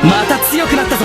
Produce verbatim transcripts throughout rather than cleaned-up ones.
また強くなったぞ。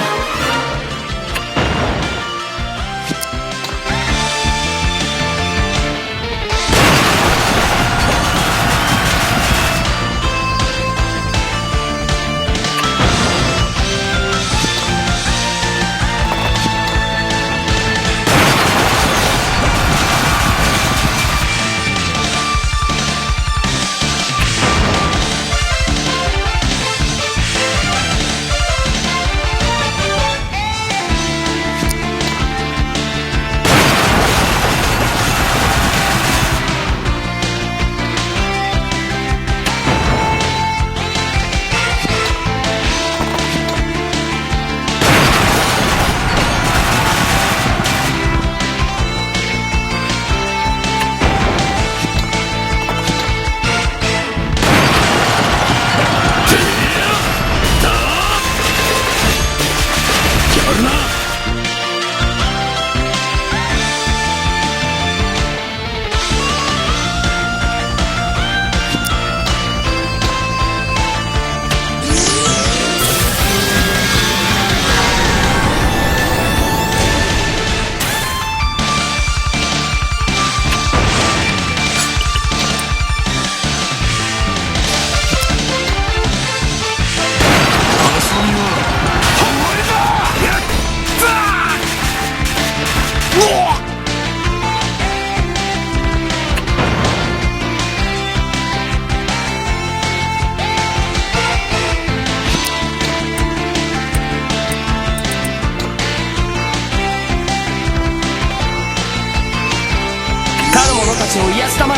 かの者たちを癒したまえ。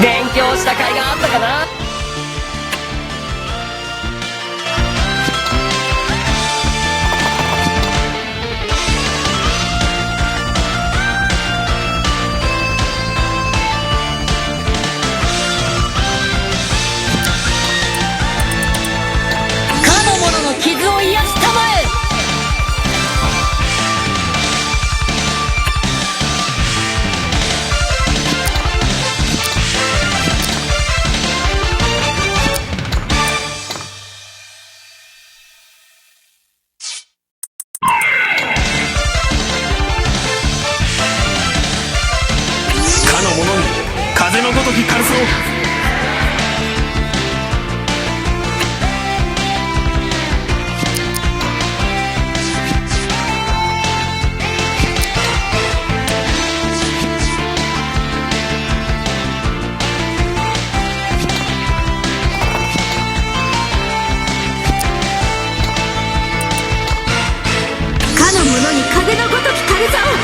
勉強した甲斐があったかな。かの者の傷を癒したまえ。かの者に風のごときカルサを。かの者に風のごときカルサを。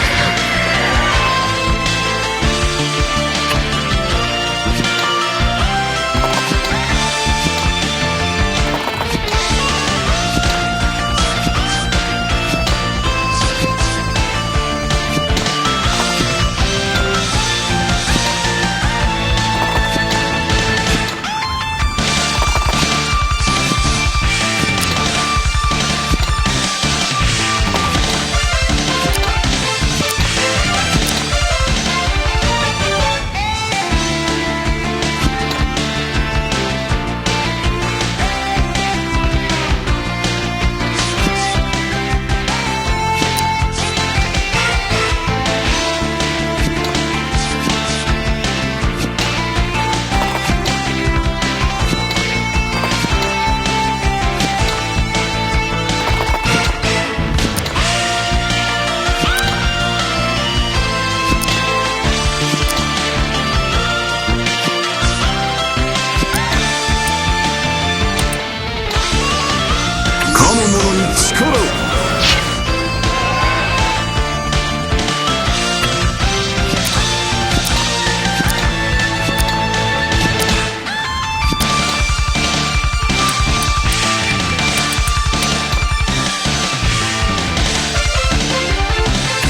かの者に力を。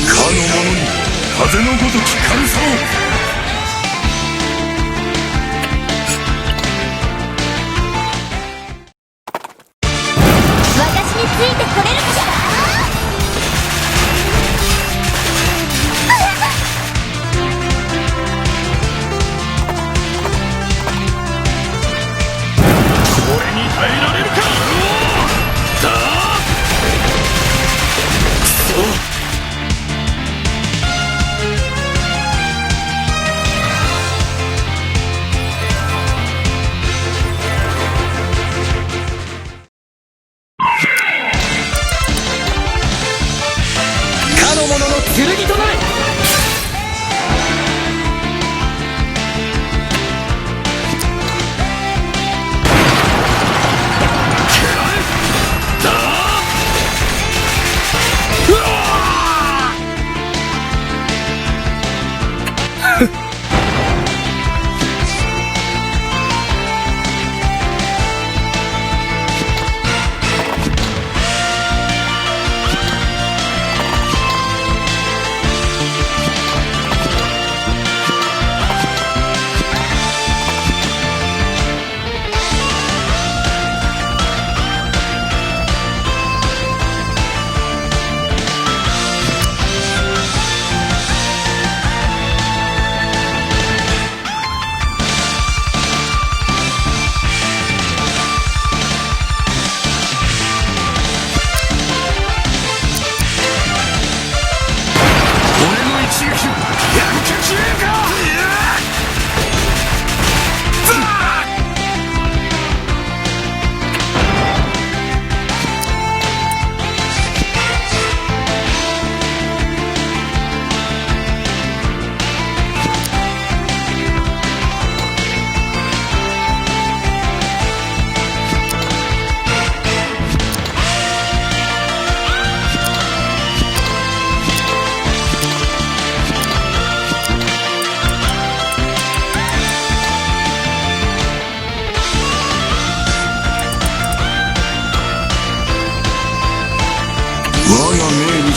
かの者に風のごときカルサを。私についてこれるか？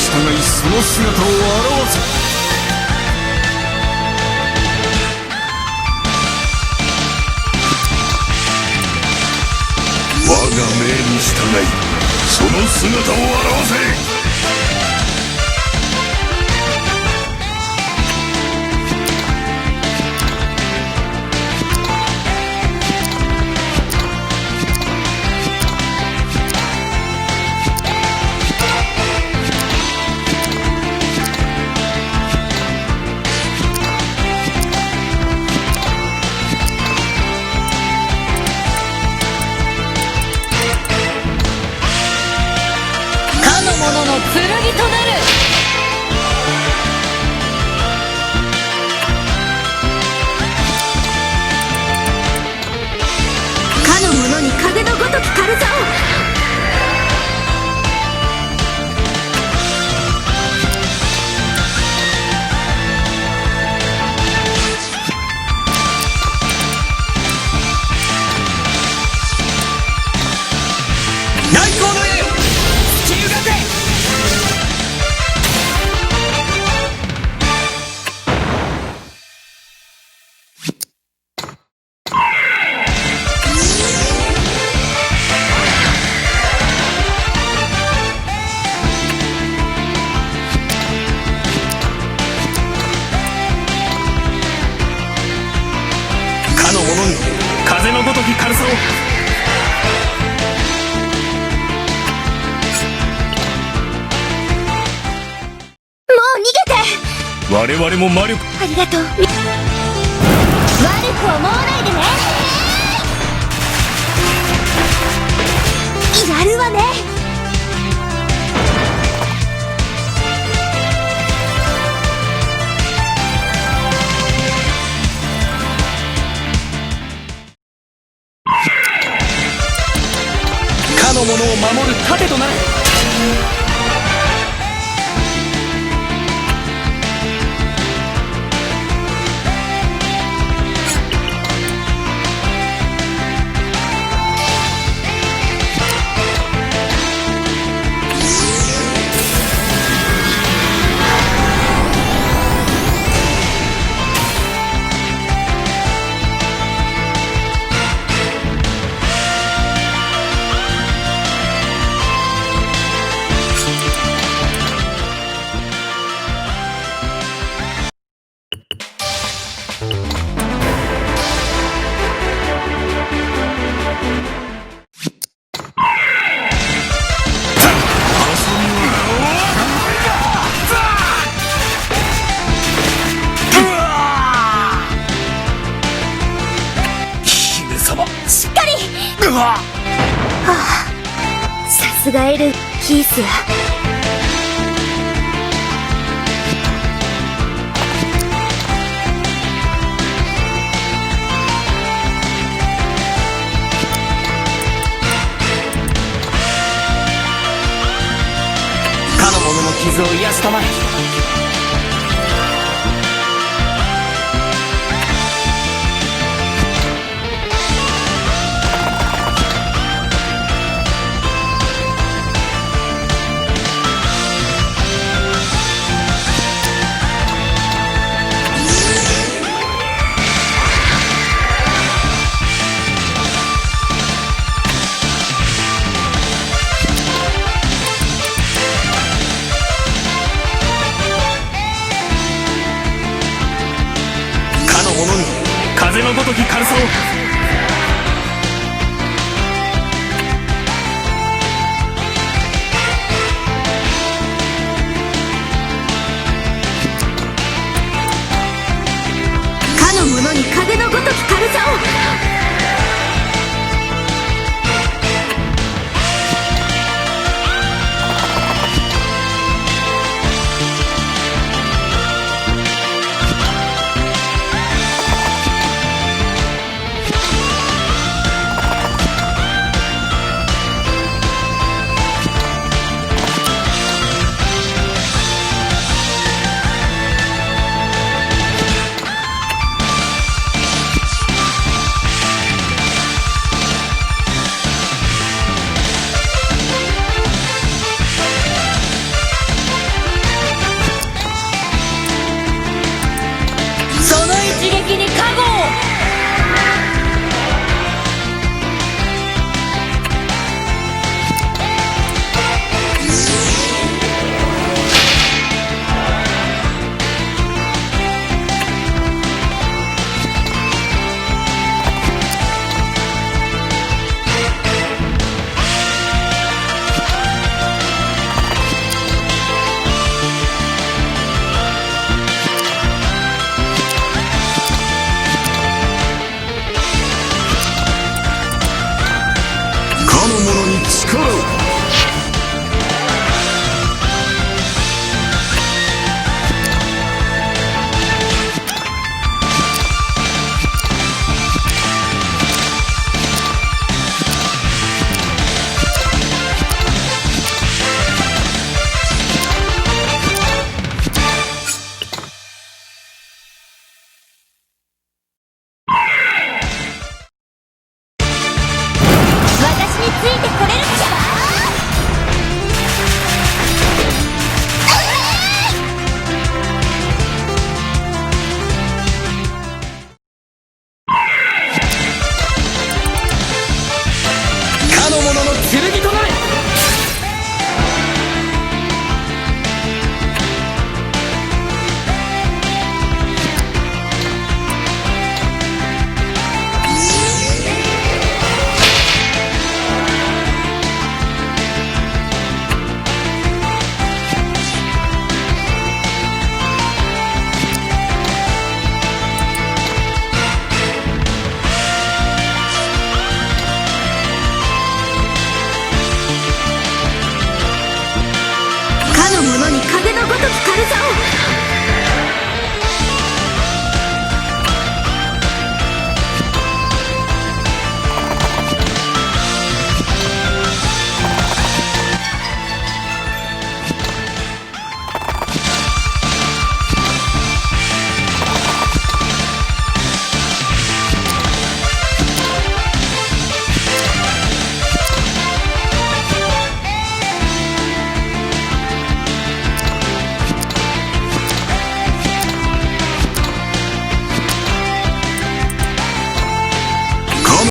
その姿を現せ。我が命に従い、その姿を現せ。かの者の剣となる。かの者に風のごときカルサを。大光の炎、突き動かせ。かの者に風のごときカルサを。もう逃げて。我々も魔力。ありがとう。み、魔力をもうないでね。やるわね。かの者を守る盾となれ。しっかり！はあ、さすがエル。キース。かの者の傷を癒したまえ。Koro!